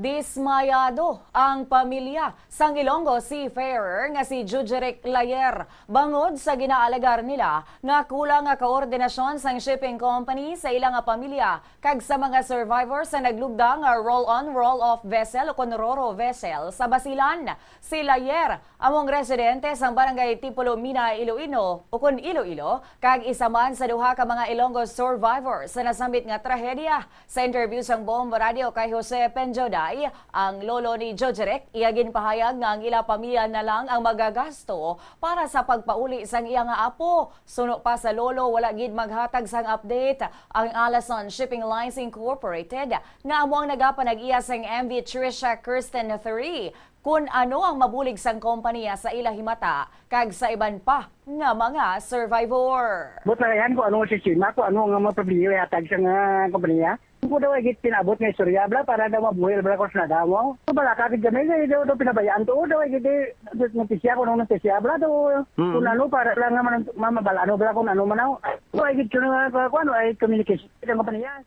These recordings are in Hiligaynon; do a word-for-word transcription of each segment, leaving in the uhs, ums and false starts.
Dismayado ang pamilya sang Ilonggo seafarer nga si Jujeric Layer bangod sa ginaalegar nila nga kulang nga koordinasyon sang shipping company sa ila nga pamilya kag sa mga survivors sa naglugda nga roll-on, roll-off vessel o kon ro-ro vessel sa Basilan. Si Layer amo ang residente sang Barangay Tipolo Mina, Iloilo, o kon Iloilo, kag isa man sa duha ka mga Ilonggo survivors sa nasambit nga trahedya. Sa interview sang Bombo Radio kay Jose Penjoday, ang lolo ni Jojeric, iya ginpahayag nga ang ila pamilya na lang ang magagasto para sa pagpauli sang iya nga apo. Suno pa sa lolo, wala gid maghatag sang update ang Allison Shipping Lines Incorporated, nga amo ang nagapanag-iya sang M V Trisha Kirsten three, kun ano ang mabulig sang kompanya sa ila himata kag sa iban pa nga mga survivor. But nalayan ko ano ang sistema, kung ano nga mga problema ihatag sa nga kompanya. Ko daw ay gid pinabot nga istorya bla para daw mabuhil bla ko sa nadamo. Bala ka gid kami kay daw, daw pinabayaan to daw ay gid, eh, notisya ko nung notisya bla daw. Mm. Kung ano para lang nga man, mamabala ano bla kung ano man ako. Daw ay gid ko nga kuan ay communication sa kompanya.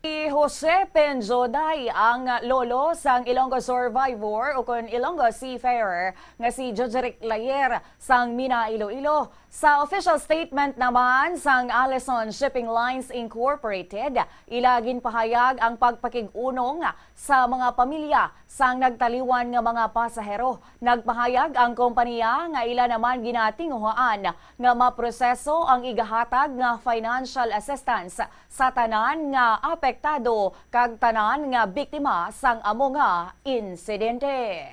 Si Jose Penjoday ang lolo sang Ilonggo survivor o kon Ilonggo seafarer nga si Jojeric Layer sang Mina, Iloilo. Sa official statement naman sang Allison Shipping Lines Incorporated, ila ginpahayag ang pagpakig-unong sa mga pamilya sang nagtaliwan nga mga pasahero. Nagpahayag ang kompanya nga ila naman ginatinguhaan nga maproseso ang igahatag nga financial assistance sa tanan nga apektado kag tanan nga biktima sang amo nga insidente.